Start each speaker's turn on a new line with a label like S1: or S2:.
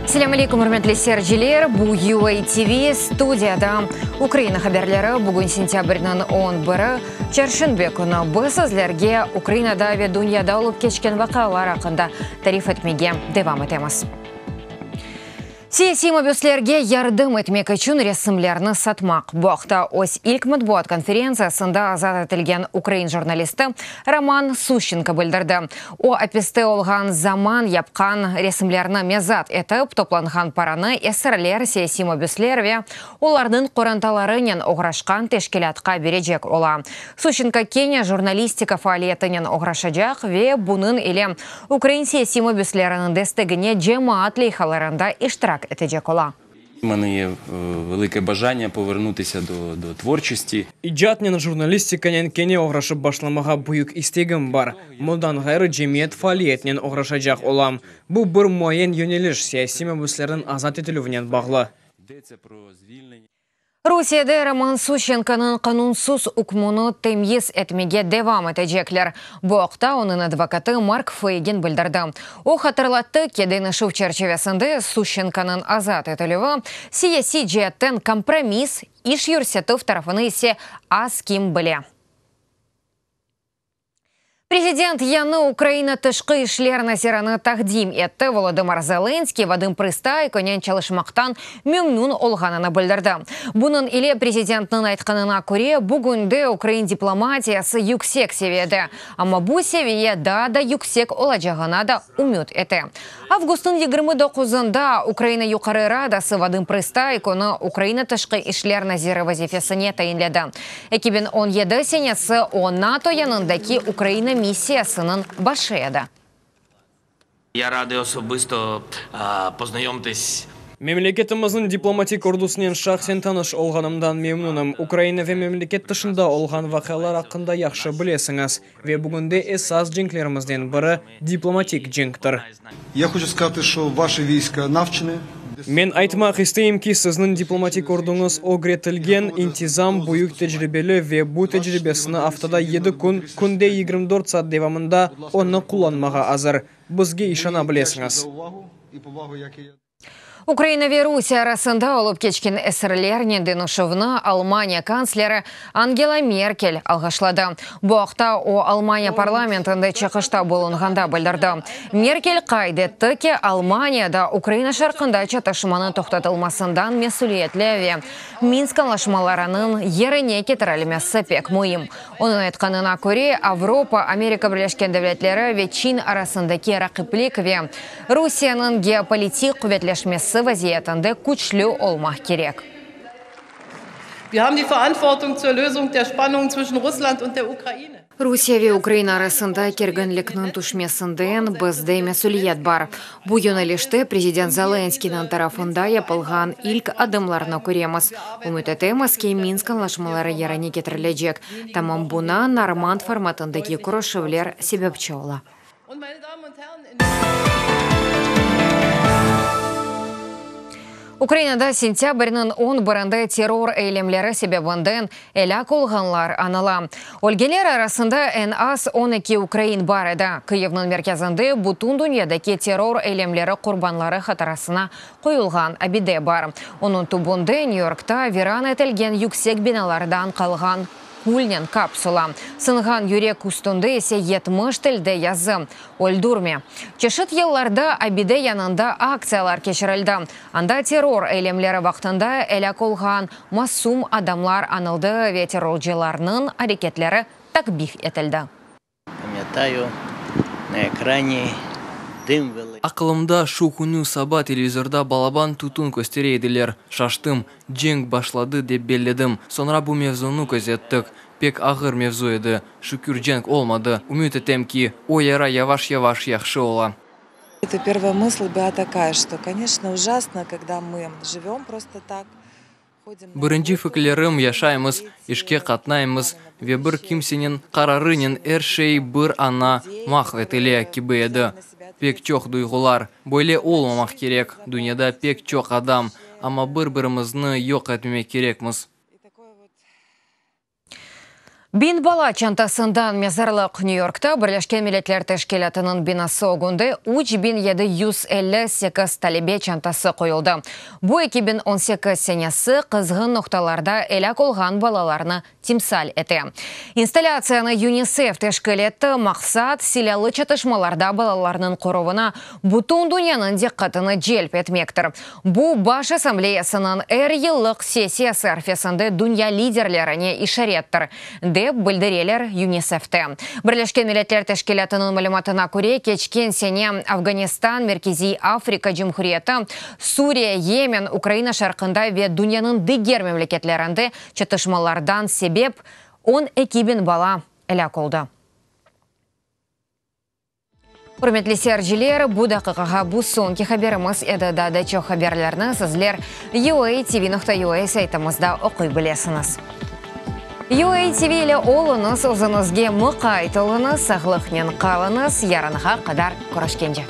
S1: Selâm aleykum, ürmetli seyirciler! Bu UA TV, studiyada Ukraina haberleri. Bugün sentâbrniñ on biri, çarşenbe künü. Biz sizlerge Ukrainada ve dünyada olıp keçken vaqialar aqqında tarif etmege devam etemiz. Siyasiy mabüslerge yardım etmek içün resimlerni satmaq. Bu aqta öz ilk matbuat konferentsiyasında azat etilgen ukrain jurnalisti Roman Suşçenko bildirdi. O, apiste olğan zaman yapqan resimlerni mezat etip, toplanğan paranı esirler, siyasiy mabüsler ve olarnıñ qorantalarınen oğraşqan teşkilâtqa berecek ola. Suşçenko kene jurnalistika faaliyetinen oğraşacaq ve bunıñ ile ukrain siyasiy mabüsleriniñ destegine cemaat leyhalarında iştirak etecek ola.
S2: Mene ye velike bajaniye povernutısâ do tvorçosti.
S3: İcatnen, jurnalistikanen kene oğraşıp başlamağa büyük istegim bar. Bundan ğayrı cemiyet faaliyetinen oğraşacaq olam. Bu bir muayyen yöneliş, siyasiy mabüslerniñ azat etilüvinen bağlı.
S1: Rusiyede Roman Suşçenkonıñ qanunsız ükmüni temyiz etmege devam etecekler. Bu aqta onıñ advokatı Mark Feygin bildirdi. O hatırlattı ki, deñişüv çerçivesinde Suşçenkonıñ azat etilüvi, siyasiy ceetten kompromiss, iş yürsetüv tarafını ise az kim bile. Prezident yañı Ukraina Tışqı işler nazirini taqdim etti. Volodımır Zelenskıy Vadım Prıstaykonen çalışmaqtan memnün olğanını bildirdi. Bunıñ ile, prezidentniñ aytqanına köre, bugünde ukrain diplomatiyası yüksek seviyede, amma bu seviye daa da yüksek olacağına da ümüt ete. Avgustnıñ 29-ında Ukraina Yuqarı Radası Vadım Prıstaykonı Ukraina Tışqı işler naziri vazifesine tayinledi. 2017 senesi o, NATO yanındaki Ukraina missiyasınıñ başı edi.
S4: Ya radıy osobısto poznayomtıs.
S3: Memleketimizniñ diplomatik ordusınen şahsen tanış olğanımdan memnünim. Ukraina ve memleket tışında olğan vaqialar aqqında yahşı bilesiñiz. Ve bugünde esas cenklerimizden biri, diplomatik cenktir.
S5: Ya hoçu skazatı, şo vaşe viyska navçene.
S3: Men aytmaq isteyim ki, sizniñ diplomatik orduñız ögretilgen, intizam, büyük tecribeli ve bu tecribesini aftada yedi kün, künde 24 saat devamında onı qullanmağa azır. Bizge işana bilesiñiz.
S1: Ukraina ve Rusiye arasında olıp keçken esirlernen deñişüvni Almaniya kantsleri Angela Merkel alğışladı. Bu aqta o, Almaniya parlamentinde çıqışta bulunğanda bildirdi. Merkel qayd etti ki, Almaniya da Ukraina şarqında çatışmanıñ toqtatılmasından mesüliyetli ve Minsk añlaşmalarınıñ yerine ketirilmesi pek müim. Onıñ aytqanına köre, Avropa, Amerika Birleşken Devletleri ve Çin arasındaki raqiplik ve Rusiyeniñ geopolitik quvetleşmesi vaziyetinde küçlü olmaq kerek.
S6: Wir haben die Verantwortung zur Lösung der Spannungen zwischen Russland und der Ukraine.
S1: Rusiye ve Ukraina arasında kerginlikniñ tüşmesinden bizde mesüliyet bar. Bu yönelişte prezident Zelenskıynıñ tarafında yapılğan ilk adımlarnı köremiz. Ümüt etemiz ki, Minsk añlaşmaları yerine ketirilecek. Tamam buña Normand formatındaki körüşüvler sebepçi ola. Ukrainada sentâbrniñ on birinde terror eylemleri sebebinden elâk olğanlar añıla. Ölgenler arasında eñ az 12 ukrain bar edi. Kıyivniñ merkezinde bütün dünyadaki terror eylemleri qurbanları hatırasına qoyulğan abide bar. Onıñ tübünde Nyü-Yorkta viran etilgen yüksek binalardan qalğan külnen kapsula, sınğan yürek üstünde ise 70 tilde yazı, Öldürme. Çeşit yıllarda abide yanında aktsiyalar keçirildi, anda terror eylemleri vaqtında elâk olğan masum adamlar añıldı ve terrorcılarnıñ areketleri takbih etildi.
S7: Pamyatayu, na ekrani dım velıkıy.
S8: Aqılımda, şu künü saba televizorda balaban tütün köstere ediler. Şaştım. Cenk başladı dep belledim. Soñra bu mevzunı közettik. Pek ağır mevzu edi. Şükür cenk olmadı. Ümüt etem ki, o yara yavaş-yavaş yahşı ola.
S9: Это первая мысль была такая, что, конечно, ужасно, когда мы живем просто так, ходим на
S8: Birinci
S9: работу,
S8: fikirlerim, yaşaymız,
S9: дети,
S8: işke qatnaymız
S9: разговариваем
S8: ve bir
S9: вещи,
S8: kimseniñ qararınen er şey bir ana
S9: людей,
S8: mahv etile
S9: которые
S8: kibi edi.
S9: взяли на себя
S8: Pek çoq duyğular. Böyle olmamaq kerek, dünyada pek çoq adam, amma bir-birimizni yoq etmemek kerekmiz.
S9: И такое вот.
S1: Biñ bala çantasından mezarlıq Nyu-Yorkta Birleşken Milletler Teşkilâtınıñ binası ögünde 3758 talebe çantası qoyuldı. Bu 2018 senesi qızğın noqtalarda elâk olğan balalarnı timsal ete. İnstallâtsiyanı YUNİSEF teşkil etti. Maqsat, silâlı çatışmalarda balalarnıñ qoruvına bütün dünyanıñ diqqatını celp etmektir. Bu, Baş Assambleyasınıñ er yıllıq sessiyası arfesinde dünya liderlerine işarettir, dep bildireler YUNİSEFte. Birleşken Milletler Teşkilâtınıñ malümatına köre, keçken sene Afganistan, Merkeziy Afrika Cumhuriyeti, Suriye, Yemen, Ukraina şarqında ve dünyanıñ diger memleketlerinde çatışmalardan sebep 12 biñ bala elâk oldı. Ürmetli seyirciler, bu daqiqağa bu soñki haberimiz edi. Daa da çoq haberlerni sizler UATV.UA saytımızda oquy bilesiñiz. UATV ile oluñız, özüñizge muqayt oluñız, sağlıqnen qalıñız, yarınğa qadar körüşkence.